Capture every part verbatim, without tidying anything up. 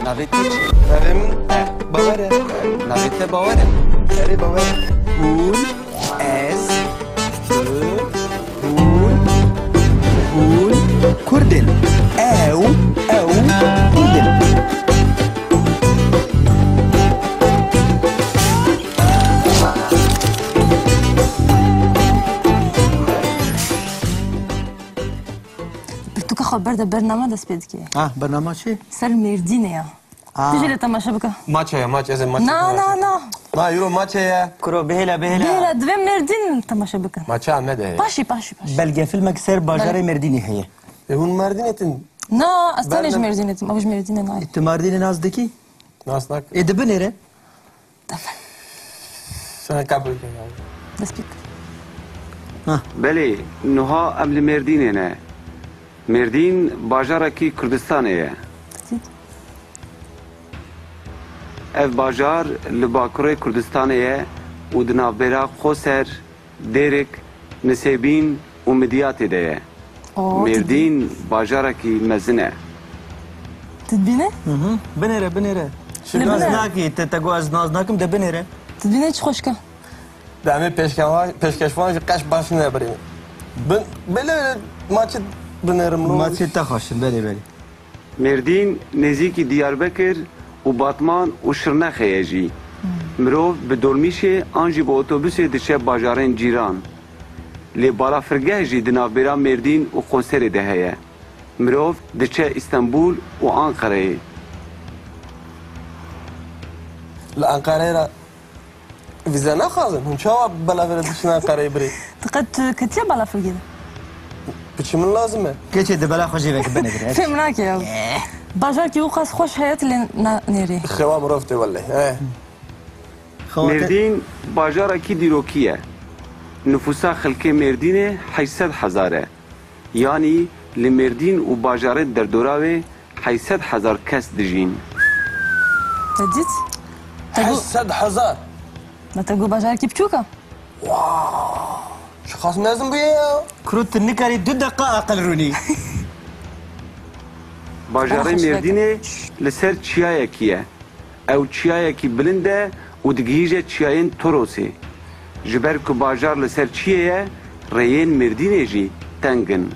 Navê te çi? Navê min Bawer e. Navê te Bawer e? Erê, Bawer e. Hûn, ez, tu, hûn, hûn Kurd in. Ew, ew Kurd in. Pirtûka xwe berde, bername dest pê dike. Ha, bernama çi? Ser Mêrdînê ya. Ah. Tu jî lê temaşe bike. Maça ye, maç, ez ê maça Na, temaşe na, bikim. na. Na, euro maça ye. Kuro, bihêle, bihêle. Bihêle, divê Mêrdîn temaşe bikin. Maça Amedê ye. Paşî, paşî, paşî. Belgefilmek ser bajarê Belê. Mêrdînê heye. E, hûn Mêrdînê tin? Na, ez tenê ji Berlin. Mêrdînê tim. Ew ji Mêrdînê nayê. E, tu Mêrdînê nas dikî? Nas nakim. E, di binêre? Tamam. Sana kabul ya. Dest pê kir. Ha. Belê, nuha em li Mêrdînê ne. Mêrdîn bajarekî Kurdistanê ye. Dît. Ev bajar li bakurê Kurdistanê ye û di navbera Qoser, Dêrik, Nisêbîn û Midyatê de ye. Oo, Mêrdîn bajarekî mezin e. Tu dibîne? Hı hı. Binêre, binêre. Li Naz binêre. Nakî, te, te got ez naz nakim, de binêre. Tu dibîne çi xweşke? De em ê pêşkewa-, pêşkeşvan jî qeş baş nebirî. Bin, belê maçê binêrim lo. Maçê te xweş in, belê, belê. Mêrdîn nêzîkî Diyarbekir û Batman û Şirnexê ye jî. Hmm. Mirov bi dolmîşê an jî bi otobusê diçe bajarên cîran. Lê balafirgeh jî di navbêra Mêrdîn û Qoserê de heye. Mirov diçe Îstenbul û Anqereyê. Li Anqereyê re Vîze naxwazin? Hûn çawa belavê re diçin Anqereyê birê? Tu qet tu ketiye balafirgê de? Piçî min lazim e. Keçê di bela xwe jê veke binigire. Fêm nake ya. Eh. Bajarkî û qas xweş heye tu lê na-, nêrê. Xewa mirov tê welleh. Eh. Xewa te- Mêrdîn bajarekî dîrokî ye. Nifûsa xelkê Mêrdînê heşt sed hezar e. Yanî li Mêrdîn û bajarên derdora wê heşt sed hezar kes dijîn. Te dît? Te got- Heşt sed hezar? Ma te got bajarekî biçûk e? Wow! Çiqas mezin bûye ya? Kuro, tu nikarî du deqa aqil rûnî. Bajarê Daha hoş Mêrdînê li ser çiyayekî ye. Ew çiyayekî bilind e û digihîje çiyayên Torosê. Ji ber ku bajar li ser çiyê ye, rêyên Mêrdînê jî teng in.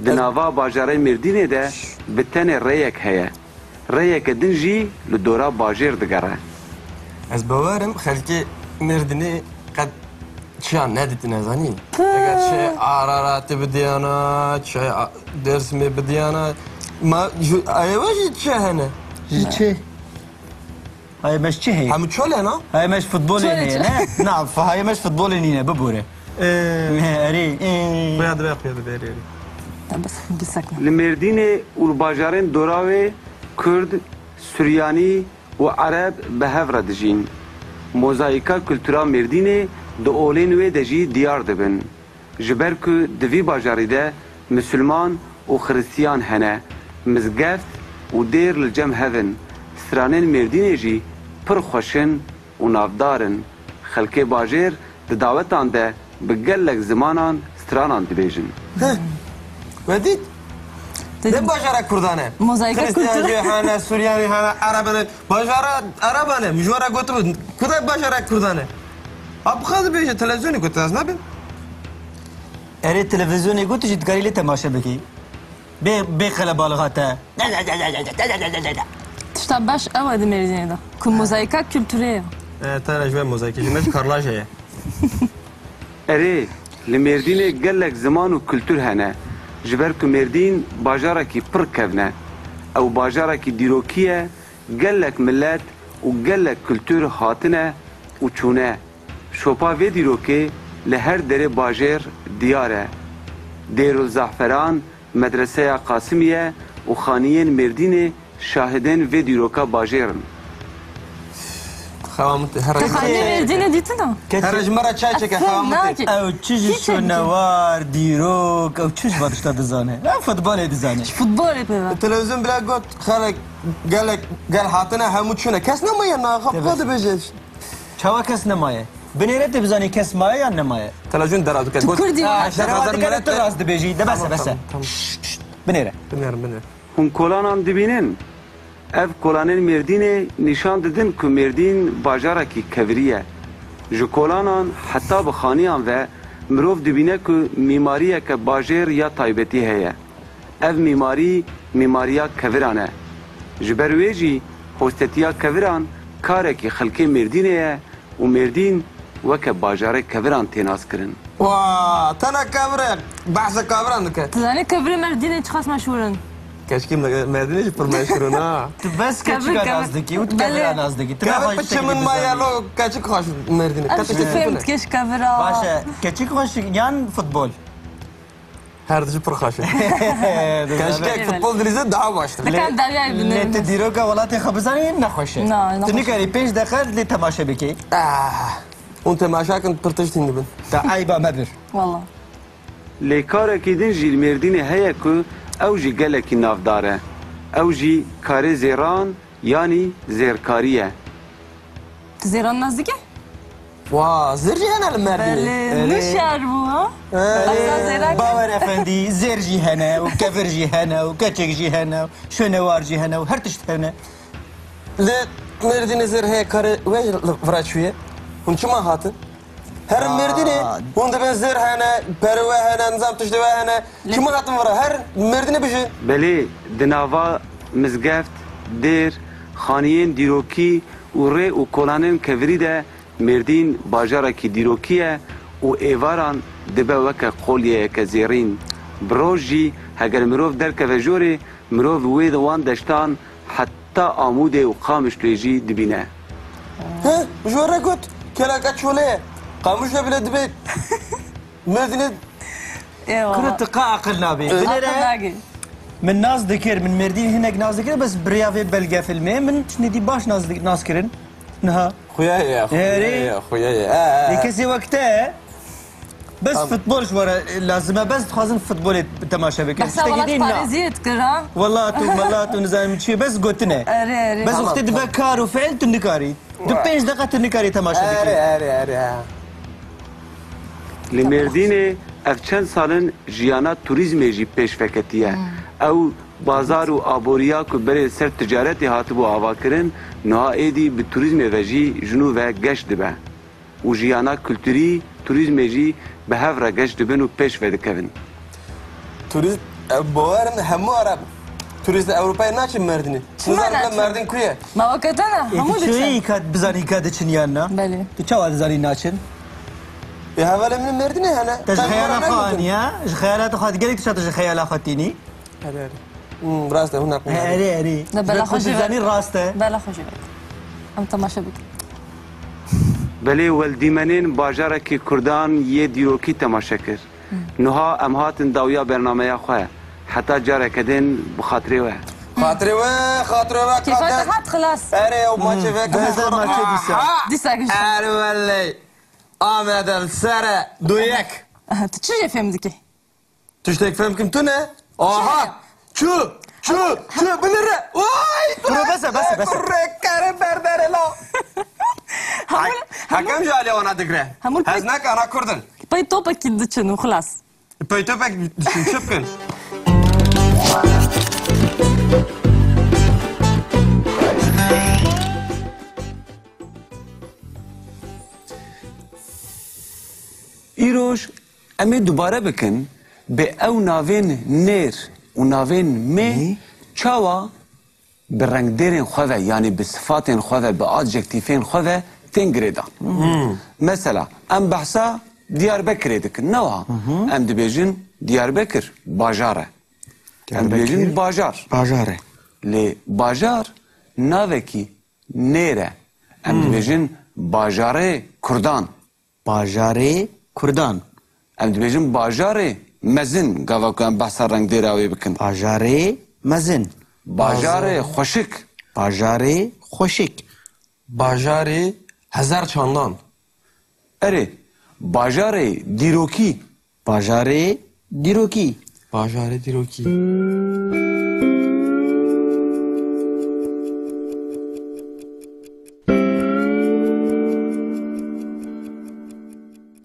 Di Ez nava bajarê Mêrdînê de bi tenê rêyek heye. Rêyeke din jî li dora bajêr digere. Ez bawer im xelkê Mêrdînê qet çiyan nedîtine, zanî? Pı. Eger çiyê Araratê bidiyana, çiyê A-, Dêrsimê bidiyana, ma ju-, ayê we jî çiya hene? Ji çi? Hayê me ji çi heye? Hemû çol e, na? Hayê me ji futbolê Çolê heye, çi? ne? Na, f-, hayê me ji futbolê nîne, bibore. Ee. Erê, ee. Xuya dibe, xuya dibe, erê, erê. Te bes, bir sakın. Li Mêrdînê û li bajarên dora wê Kurd, Suryanî û Ereb bi hev re dijîn. Mozayîka kultura Mêrdînê di olên wê de jî diyar dibin. Ji ber ku di vî bajarî de misilman û xiristiyan hene, mizgeft û dêr li cem hev in, stranên Mêrdînê jî pir xweş in û navdar in. Xelkê bajêr di dawetan de bi gelek zimanan stranan dibêjin. Heh. We dît? Dedim, ne bajara Kurdan e? Mozayîka Xiristiyan kültürü. Jî hene, Suryanî hene, Ereb hene. Bajara Ereban e. Min ji we re gotibû, ku de bajara Kurdan e? Ha, bi xwe dibêje, televizyonê got, ez nabim. Erê, televizyonê got, tu jî dikarî lê temaşe bikî. Bê, bê qelebalixa te. Tişta baş ew e di Mêrdînê de, ku mozayîka kulturê ye. E, tane ji we mozayîkê, ji me jî karlaje ye. Erê, li Mêrdînê gelek ziman û kultur hene. Ji ber ku Mêrdîn bajarekî pir kevn e. Ew bajarekî dîrokî ye, gelek milet û gelek kultur hatine û çûne. Şopa vê dîrokê li her derê bajêr diyar e. Dêrul Zahferan, Medreseya Qasimiye û xaniyên Mêrdînê şahidên vê dîroka bajêr in. Xewa min tê, here Te xaniyê Mêrdînê dîtina? Keçê Here ji me re çay çeke, xewa min tê. Ew çi ji şonewar, dîrok, ew çi ji van tişta dizane? Ew futbolê dizane. Ji futbolê pê ve. Televîzyon bile got, xelek, gelek, gel hatine, hemû çûne. Kes nemaye, naxa xwe dibêje. Çawa kes nemaye? Binêre, tu bizanî kes maye yan nemaye? Televîzyon dera dike. Tu Kurdî. Ha, dera dike, tu rast dibêjî. De bes e, bes e. Tamam, tamam. Şşt, şşt, binêre. Binêrim, binêrim. Hûn kolanan dibînin? Ev kolanên Mêrdînê nîşan didin ku Mêrdîn bajarekî kevirî ye. Ji kolanan heta bi xaniyan ve mirov dibîne ku mîmariyeke bajêr ya taybetî heye. Ev mîmarî, mîmariya keviran e. Ji ber wê jî hostetiya keviran karekî xelkê Mêrdînê ye û Mêrdîn weke bajarê keviran tê naskirin. Wa, tena kevir e. Behsa keviran dike. Tu zanî kevirê Mêrdînê çiqas meşhûr in? Keşkê me-, Mêrdînê jî pir meşhûr in, ha. Tu bes Kevir, keçika kevir. Nas dikî û tu Belê. Kevira nas dikî. Tu Kevir nexweş piçê min şekilî ma dizanî. Yelo keçik xweş Mêrdînê. Ev Keçik jî xweş. Fêm dike ji kevira. Baş e. Keçik xweş yan futbol? Her dijî pir xweş e. Keşke Belê, belê. Futbol dilîze daha baştir. Dikan deryayê Lê binin. Tu dîroka welatê xwe bizanî nexweş e. Na, nexweş e. Tu nikarî pênc deqe lê temaşe bikî. Ah, hûn temaşa kin pir tişt hîn dibin. Te eyba me bir. Wala. Lê karekî din jî li Mêrdînê heye ku ew jî gelekî navdar e. Ew jî karê zêran yanî zêrkarî ye. Tu zêran nas dikî? Wa, zêr jî hene li Mêrdînê. Belê, Erê. Nû şer bû, ha? Erê. Asa zêrak. Bawer Efendî, zêr jî hene û kevir jî hene û keçik jî hene û şonewar jî hene û her tişt hene. Li Mêrdînê zêr heye karê we li vira çûye. Hûn çima hatin? Her Aa. Mêrdînê hûn dibên zêr hene, perê we hene, nizam tiştê we hene. Lê Çima hatin vira? Her Mêrdînê bijî. Belê, di nava mizgeft, dêr, xaniyên dîrokî û rê û kolanên kevirî de Mêrdîn bajarekî dîrokî ye û êvaran dibe weke qolyeyeke zêrîn. Bi roj jî heger mirov derkeve jorê, mirov wê di wan deştan heta Amûdê û Qamişloyê jî dibîne. He, ji we re got, keleke çolê ye. Qamişlo bile dibe Mêrdînê Eyvallah. Kuro tu qe aqil nabî. Aqil Binêre nagê. Min nas dikir, min Mêrdînê hinek nas dikir, bes bi rêya vê belgefilmê min tiştê dî baş nas dik-, nas kirin. Niha. Xuya ye, xuya Erê. ye, xuya ye. E, e, e. Lê kesê wek te, bes Tamam. futbol ji we re lazim e, bes dixwazin futbolê temaşe bikin. Behsa Tiştekî welat dî na. parêziyê dikir, ha? Wela tu, mela tu nizanim çi, bes gotine. Erê, erê. Bes Tamam, wextê dibe tamam. kar û fiil tu nikarî. Du Vay. pênc deqa tu nikarî temaşe Erê, bikî. erê, erê, erê. Li Mêrdînê ev çend sal in jiyana turîzmê jî pêş veketiye. Hmm. Ew bazar û aboriya ku berê ser ticaretê hatibû avakirin, niha êdî bi turîzmê ve jî ji nû ve geş dibe. Û jiyana kulturî, turîzmê jî bi hev re geş dibin û pêş vedikevin. Turîst, ev bawer in hemû Ereb. Turîst Ewropayê naçin Mêrdînê. Çima Nizanim naçin? Mêrdîn ku ye? Ma weke te ne? Ê, Hemû tu çi diçin. Îka, bizanî îka diçin yan na? Belê. Tu çawa dizanî naçin? Ê, hevalê min Mêrdînê hene. Te ji Qey xeyala xwe xwe nakin. Aniya? Ji xeyala te xwe gelek tişta tu ji xeyala xwe tînî? Erê, erê. Hmm, rast e, hûn heqî He, erê, erê. Ne, bela Ji xwe xwe jî dizanî rast e. Bela xwe jî vek. Em temaşe bikin. Belê, wel dîmenên bajarekî Kurdan yê dîrokî temaşe kir. Niha em hatin dawiya bernameya xwe. Heta careke din bi xatirê we. Xatirê we, xatirê we, Kêfa te hat xilas. Erê, ew maçê ve Diheze maçê dîsa. Dîsa gişt. Erê welley. Ahmet el sere, du yek. Aha, tu çi jê fêm dikî? Tiştek fêm kim tu ne? Aha! Çi? Çi? Çi? Çi? Binire! Vay! Kuro bese, bese, bese. Kurre kere berbere la. Hemû, Hak-, hemû, Hakem ji alê wana digre. Hemû Hez pek- nake ana kurdin. Pey topekî diçin û xilas. Pey topek diçin, çi bikin? Îroj Em ê dubare bikin, bi ew navên nêr û navên mê Mê? çawa bi rengdêrên xwe ve, yanî bi sifatên xwe ve, bi adjektîfên xwe ve tên girêdan. Hmm. Mesela, em behsa Diyarbekirê dikin, ne wiha? Hı hı. Em dibêjin Diyarbekir bajar e. Em Diyarbekir dibêjin bajar. bajar e. Lê bajar navekî nêr e. Em Hmm. dibêjin bajarê Kurdan. Bajarê Kurdan. Em dibêjin bajarê mezin, gava ku em behsa rengdêra wê bikin. Bajarê mezin. Bajarê Bajar- xweşik. Bajarê xweşik. Bajarê hezar çandan. Erê, bajarê dîrokî. Bajarê dîrokî. Bajarê dîrokî.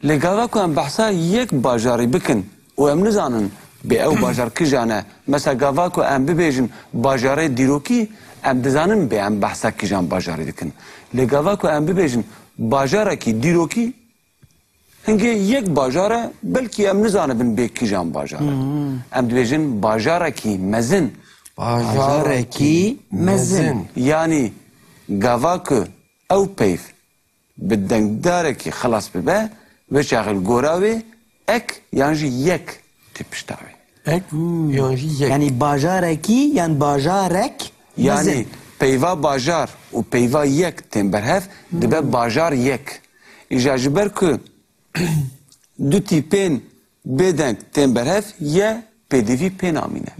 Lê gava ku em behsa yek bajarî bikin û em nizanin Bê ew bajar kijan e? Mesela gava ku em bibêjin bajarê dîrokî, em dizanin bê em behsa kijan bajarê dikin. Lê gava ku em bibêjin bajarekî dîrokî, hingê yek bajar e, belkî em nizanibin bê kijan bajar e. Em dibêjin bajarekî mezin. Bajarekî mezin. Yanî gava ku ew peyv bi dengdarekî xilas bibe, wê çaxê li gora wê ek yan jî yek tê pişta wê. Ek yan jî yek. Yanî bajarekî yan bajarek mezin. Yanî peyva bajar û peyva yek tên berhev, dibe bajar yek. Îja ji ber ku du tîpên bêdeng tên berhev, ye pêdivî pê namîne.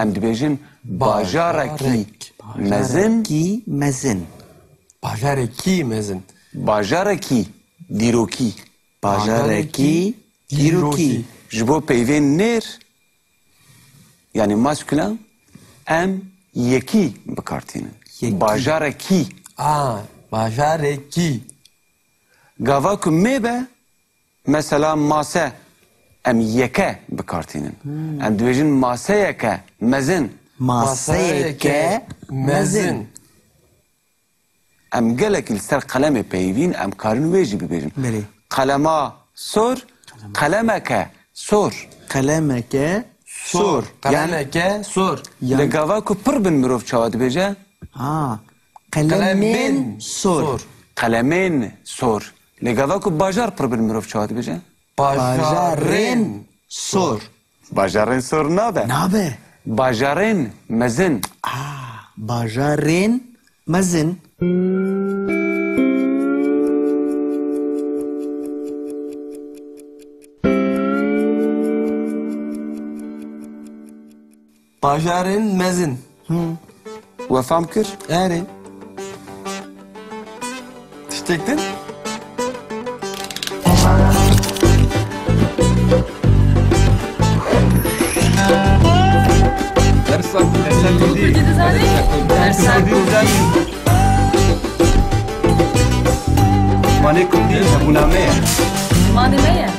Em dibêjin bajarekî mezin. Bajarekî mezin. Bajarekî mezin. Bajarekî dîrokî. Bajarekî dîrokî. Ji bo peyvên nêr, yanî maskulen, em yekî bi kar tînin. Yekî. Bajarekî. A, bajarekî. Gava ku mê be, mesela mase, em yeke bi kar tînin. Em dibêjin maseyeke mezin. Maseyeke mezin. Em gelekî li ser qelemê peyivîn, em karin wê jî bibêjin. Belê. Qelema sor, qelemeke sor. Qelemeke sor. Sor. Yan- Qelemeke sor. Yan- Li gava ku pir bin mirov çawa dibêje? Ha. Qelemên sor. Qelemên sor. Li gava ku bajar pir bin mirov çawa dibêje? Bajarên sor. Bajarên sor nabe. Nabe. Bajarên mezin. Ah, bajarên mezin. Bajarên mezin. Hı. We fam kir? Erê. Tiştek din? Dersa, dersa Kurdî. Kurdî dizanî? Dersa Kurdî dizanî. Zimanê Kurdî hebûna me ye. Zimanê me ye.